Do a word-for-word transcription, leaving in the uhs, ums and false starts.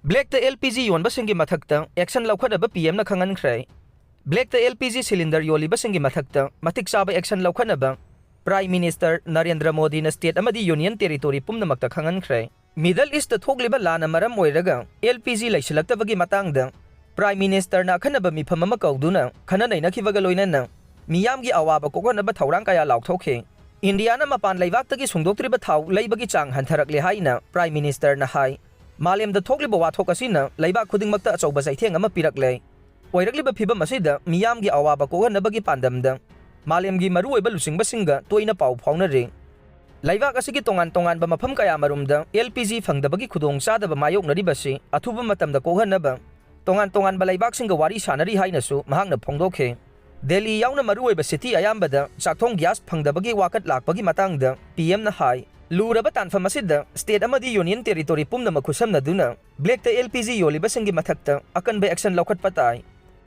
Blackꯇ L P G ꯌꯣꯟꯕꯁꯤꯡꯒꯤ ꯃꯊꯛꯇ action ꯂꯧꯈꯠꯅꯕ P Mꯅ ꯈꯪꯍꯟꯈ꯭ꯔꯦ꯫ Blackꯇ L P G cylinder ꯌꯣꯜꯂꯤꯕꯁꯤꯡꯒꯤ ꯃꯊꯛꯇ ꯃꯇꯤꯛ ꯆꯥꯕ action ꯂꯧꯈꯠꯅꯕ Prime Minister ꯅꯔꯦꯟꯗ꯭ꯔ ꯃꯣꯗꯤꯅ state ꯑꯃꯗꯤ union territory ꯄꯨꯝꯅꯃꯛꯇ ꯈꯪꯍꯟꯈ꯭ꯔꯦ꯫ Middle Eastꯇ ꯊꯣꯛꯂꯤꯕ ꯂꯥꯟꯅ ꯃꯔꯝ ꯑꯣꯏꯔꯒ L P G ꯂꯩꯁꯤꯜꯂꯛꯇꯕꯒꯤ ꯃꯇꯥꯡꯗ Prime Ministerꯅ ꯑꯈꯟꯅꯕ ꯃꯤꯐꯝ ꯑꯃ ꯀꯧꯗꯨꯅ ꯈꯟꯅ ꯅꯩꯅꯈꯤꯕꯒ ꯂꯣꯏꯅꯅ ꯃꯤꯌꯥꯝꯒꯤ ꯑꯋꯥꯕ ꯀꯣꯛꯍꯟꯅꯕ ꯊꯧꯔꯥꯡ ꯀꯌꯥ ꯂꯥꯎꯊꯣꯛꯈꯤ꯫ ꯏꯟꯗꯤꯌꯥꯅ ꯃꯄꯥꯟ ꯂꯩꯕꯥꯛꯇꯒꯤ ꯁꯨꯡꯗꯣꯛꯇ꯭ꯔꯤꯕ ꯊꯥꯎ ꯂꯩꯕꯒꯤ ꯆꯥꯡ ꯍꯟꯊꯔꯛꯂꯦ ꯍꯥꯏꯅ Prime Ministerꯅ ꯍꯥꯏ꯫ ꯃꯥꯂꯦꯝꯗ ꯊꯣꯛꯂꯤꯕ ꯋꯥꯊꯣꯛ ꯑꯁꯤꯅ ꯂꯩꯕꯥꯛ ꯈꯨꯗꯤꯡꯃꯛꯇ ꯑꯆꯧꯕ ꯆꯩꯊꯦꯡ ꯑꯃ ꯄꯤꯔꯛꯂꯦ꯫ ꯑꯣꯏꯔꯛꯂꯤꯕ ꯐꯤꯚꯝ ꯑꯁꯤꯗ ꯃꯤꯌꯥꯝꯒꯤ ꯑꯋꯥꯕ ꯀꯣꯛꯍꯟꯅꯕꯒꯤ ꯄꯥꯟꯗꯝꯗ ꯃꯥꯂꯦꯝꯒꯤ ꯃꯔꯨꯑꯣꯏꯕ ꯂꯨꯆꯤꯡꯕꯁꯤꯡꯒ ꯇꯣꯏꯅ ꯄꯥꯎ ꯐꯥꯎꯅꯔꯤ꯫ ꯂꯩꯕꯥꯛ ꯑꯁꯤꯒꯤ ꯇꯣꯉꯥꯟ ꯇꯣꯉꯥꯟꯕ ꯃꯐꯝ ꯀꯌꯥꯃꯔꯨꯝꯗ L P G ꯐꯪꯗꯕꯒꯤ ꯈꯨꯗꯣꯡꯆꯥꯗꯕ ꯃꯥꯌꯣꯛꯅꯔꯤꯕꯁꯤ ꯑꯊꯨꯕ ꯃꯇꯝꯗ ꯀꯣꯛꯍꯟꯅꯕ ꯇꯣꯉꯥꯟ ꯇꯣꯉꯥꯟꯕ ꯂꯩꯕꯥꯛꯁꯤꯡꯒ ꯋꯥꯔꯤ ꯁꯥꯅꯔꯤ ꯍꯥꯏꯅꯁꯨ ꯃꯍꯥꯛꯅ ꯐꯣꯡꯗꯣꯛꯈꯤ꯫ ꯗꯦꯜꯂꯤ ꯌꯥꯎꯅ ꯃꯔꯨꯑꯣꯏꯕ city ꯑꯌꯥꯝꯕꯗ ꯆꯥꯛꯊꯣꯡ gas ꯐꯪꯗꯕꯒꯤ ꯋꯥꯀꯠ ꯂꯥꯛꯄꯒꯤ ꯃꯇꯥꯡꯗ P Mꯅ ꯍꯥꯏ, ꯂꯨꯔꯕ ꯇꯥꯟꯐꯝ ꯑꯁꯤꯗ state ꯑꯃꯗꯤ union territory ꯄꯨꯝꯅꯃꯛ ꯈꯨꯠꯁꯝꯅꯗꯨꯅ Blackꯇ L P G ꯌꯣꯜꯂꯤꯕꯁꯤꯡꯒꯤ ꯃꯊꯛꯇ ꯑꯀꯟꯕ action ꯂꯧꯈꯠꯄ ꯇꯥꯏ꯫